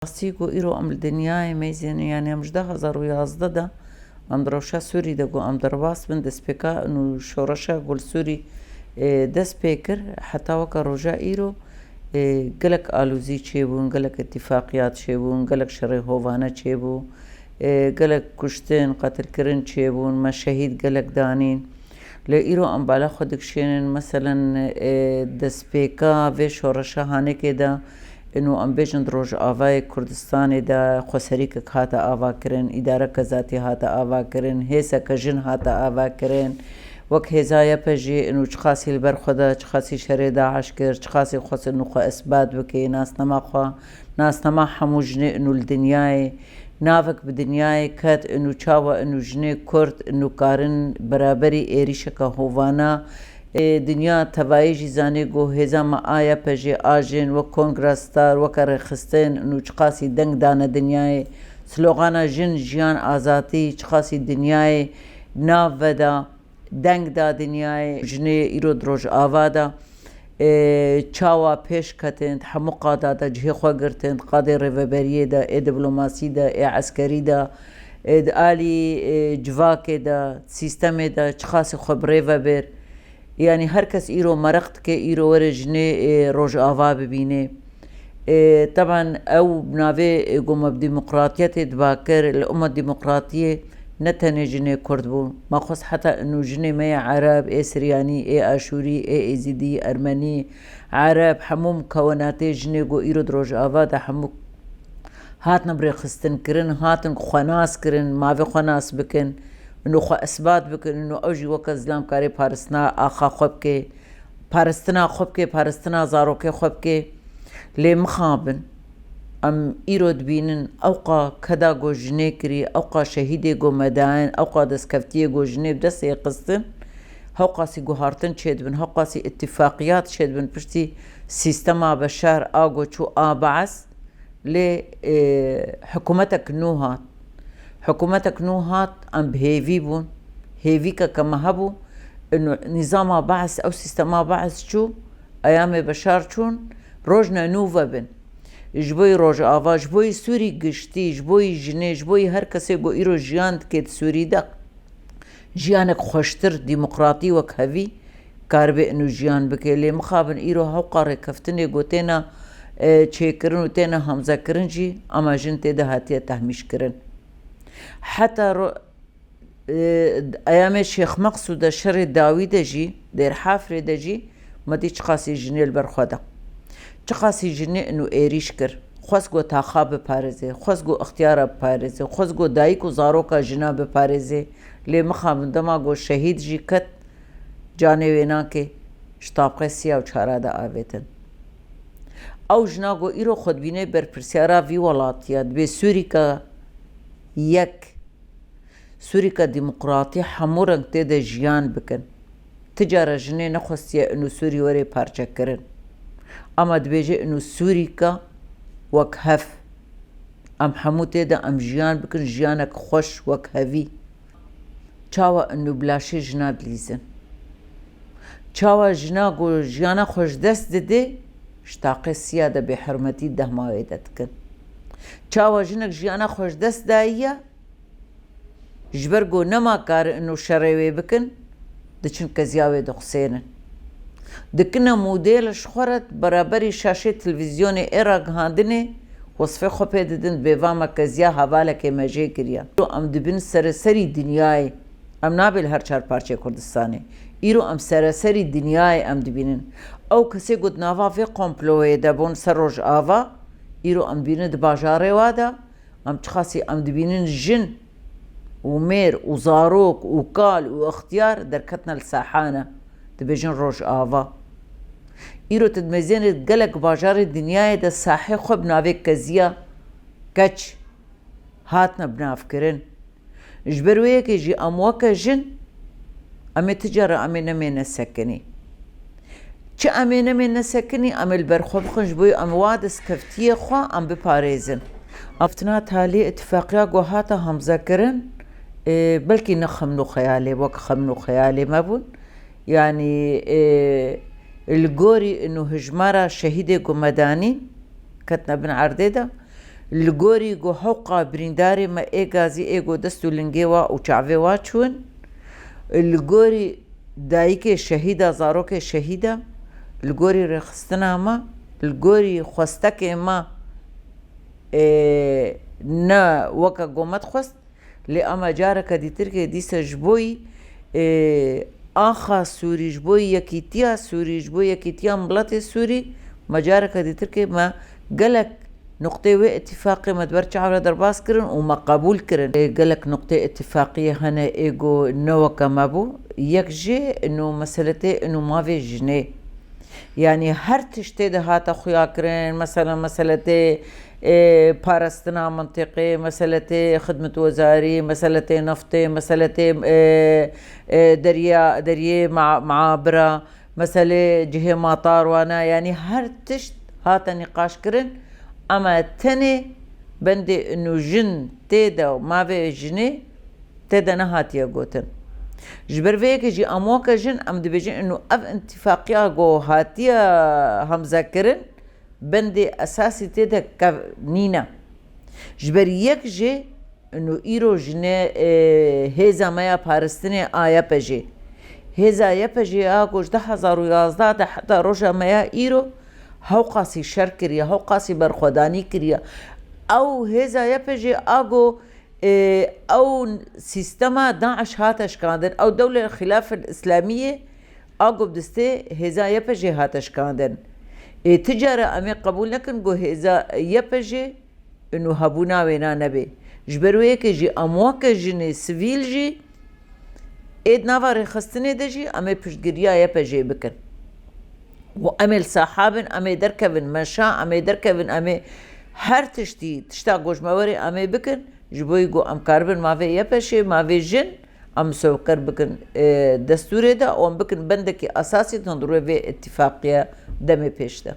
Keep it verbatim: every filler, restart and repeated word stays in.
Rastî ku îro em li dinyayê meyzên, yanî em ji du hezar û yazdeh de em di rewşa Sûrî de ku em derbas bin, destpêka û şoreşa ku li Sûrî, e, dest pê kir, heta weke roja îro, e, gelek alozî çêbûn, gelek îtîfaqiyat çêbûn, gelek şerê hovane çêbû, e, gelek kuştin, qetilkirin çêbûn, me şehîd gelek danîn. Lê îro em bala xwe dikişênin, meselen, e, destpêka vê şoreşa hanekê de, ino em bêjin di Rojavayê Kurdistanê de xweserîkek hate avakirin, îdareke zatî hate avakirin, hêseke jin hate avakirin. Wek hêza Y P J ino çiqasî li ber xwe de, çiqasî şerê DAIŞ kir, çiqasî xwest ino xwe isbat bike, nasnama xwe, nasnama hemû jinê ino li dinyayê, navek bi dinyayê ket, ino çawa ino jinê Kurd ino karin beraberî êrîşeke hovana, ê, dinya tevayê jî zanê ku hêza me a Y P J a jin wek Kongra Star, weke rêxistin ino çiqasî deng dane dinyayê, slogana jin, jiyan, azatî çiqasî dinyayê nav veda, deng da dinyayê. Jinê îro di Rojava de, e, çawa pêş ketin, di hemû qada de cihê xwe girtin, di qadê rêveberiyê de, ê diplomasî de, ê eskerî de, ê di alî, e, civakê de, sîstemê de çiqasî xwe bi rê ve bir. Yanî her kes îro mereq dike, îro were jinê, e, Rojava bibîne. E, teban ew navê, e, ku me bi demokratiyetê diba kir, li ûma demokratiyê ne tenê jinê Kurd bû. Me xwest heta ino jinê me yê Ereb, ê Siryanî, ê Aşûrî, ê Êzidî, Ermenî, Ereb, hemû mukewinatê jinê ku îro di Rojava de hemû hatine birêxistinkirin, hatin xwenaskirin, mavê xwe nas bikin, ino xwe isbat bikin, ino ew jî weke zilam karê paristina axa xwe bike, paristina xwe bike, paristina zarokê xwe bike. Lê mixabin, em îro dibînin, ewqa keda ku jinê kirî, ewqa şehîdê ku me dayin, ewqa destkeftiyê ku jinê bi destê xistin, hewqasî guhartin çêdibin, hewqasî îtîfaqiyat çêdibin piştî sîstema Beşar a ku çû a Be'es. Lê, e, hikûmetek nû hat. Hikûmetek nû hat, em bi hêvî bûn. Hêvîkeke me hebû. Ino nîzama Be'es, ew sîstema Be'es çû, eyamê Beşar çûn, rojne nû vebin. Ji bo yî Rojava, ji bo yî Sûrî giştî, ji bo yî jinê, ji bo yî her kesê ku îro jiyan dike di Sûrî de, jiyanek xweştir, demokratî, wekhevî karibe ino jiyan bike. Lê mixabin îro hewqa rêkeftinê ku têne, e, çêkirin û têne hamzekirin jî, ama jin tê de hatiye tehmîşkirin. Heta ro-, e, eyamê Şêx Meqsûd de, şerê dawî de jî, Dêrhafrê de jî, me dî çiqasî jinê li ber xwe de. Çiqasî jinê ino êrîş kir. Xwest ku taxa biparêze, xwest ku ixtiyara biparêze, xwest ku dayik û zaroka jina biparêze. Lê mixabin dema ku şehîd jî ket, canê wê nake, ji tabqê siya û çara de avêtin. Ew jina ku îro xwe dibîne berpirsiyara vî welatiya, dibê Sûrîka yek, Sûrîka demokratî hemû reng tê de jiyan bikin. Ti cara jinê nexwestiye ino Sûrî were parçekirin. Ama dibêje ino Sûrîka wek hev. Em hemû tê de em jiyan bikin, jiyanek xweş, wekhevî. Çawa ino bi laşê jina dilîzin? Çawa jina ku jiyana xwe ji dest didê, ji taqê siya de bêhurmetî dehma wê de dikin? Çawa jinek jiyana xwe ji dest dayiye, ji ber ku nema kar ino şerê wê bikin, diçin keziya wê dixusênin? Dikine model ji xwe re beraberî şaşê televîzyonê ê ragihandinê, wesfê xwe pê didin, dibê va me keziya hevalekê me jê kiriye. Em dibin sereserî dinyayê. Em nabê li her çar parçeyê Kurdistanê. Îro em sereserî dinyayê em dibînin. Ew kesê ku di nava vê komployê de bûn ser Rojava, îro em dibînin di bajarê wa de, em çiqasî em dibînin jin û mêr û zarok û kal û ixtiyar derketine li sahane, dibêjin Rojava. Îro tu dimezênê gelek bajarê dinyayê de sahê xwe bi navê keziya keç hatine binavkirin. Ji ber wê yekê jî em weke jin, em ê ti cara em ê nemê nesekinî. Çi em ê nemê nesekinî, em ê li ber xwe bixin, ji bo em wa destkeftiyê xwe em biparêzin. Aftina talî îtifaqiya ku hate hamzekirin, e, belkî ne xemlo xeyalê, wek xemlo xeyalê me bûn. Yanî, e, li gorî ino hijmara şehîdê ku me danîn, ketine bin erdê de, Li gorî ku hewqa birîndarê me ê gazî ê ku dest û lingê wa û çavê wa çûn, li gorî dayikê şehîda, zarokê şehîda, li gorî rêxistina me, li gorî xwestekê me, ê, ne weke ku me dixwest, lê ama careke dîtirkê dîsa ji bo yî, ê, axa Sûrî, ji bo yekîtiya Sûrî, ji bo yekîtiya miletê Sûrî, me careke dîtirkê me gelek nuqtê wê îtîfaqê me di ber çav re derbas kirin û me qebûl kirin. Ê, gelek nuqtê îtîfaqiyê hene ê ku ne weke me bû. Yek jê ino meseletê ino mavê jinê. Yanî her tiştê de hate xuya kirin. Mesela meseletê, ê, parastina mintîqê, meseletê xidmetwezarî, meseletê neftê, meseletê, ê, ê, derya, deriyê ma-, maabira, meselê cihê matar wana, yanî her tişt hate nîqaş kirin, ama tenê bendê ino jin tê de, mavê jinê tê de nehatiye gotin. Ji ber vê yekê jî em weke jin em dibêjin ino ev întifaqiya ku hatiye hemze kirin, bendê esasî tê de kev nîne. Ji ber yek jê ino îro jinê, e, hêza me ya paristinê a Y P G. Hêza Y P G a ku ji du hezar û yazdeh de heta roja me ya îro hewqasî şer kiriye, hewqasî berxwedanî kiriye. Ew hêza Y P G a ku, e, ew sîstema DAIŞ hate şikandin, ew dewle Xilafil Îslamiyê a ku bi destê hêza Y P G hate şikandin. Ê, ti care em ê qebûl nekin ku hêza Y P G û hebûna wêna nebê. Ji ber wê yekê jî em weke jinê sivîl jî ê di nava rêxistinê de jî em ê piştgiriya Y P G bikin. Û em ê li saha bin, em ê derkevin meşa, em ê derkevin, em ê her tiştî, tişta ku ji me werê em ê bikin, ji bo ku em karibin mavê Y P G, mavê jin, em musewqer bikin, e, destûrê de û em bikin bendekî esasî di hundirê vê îtîfaqiya demê pêş de.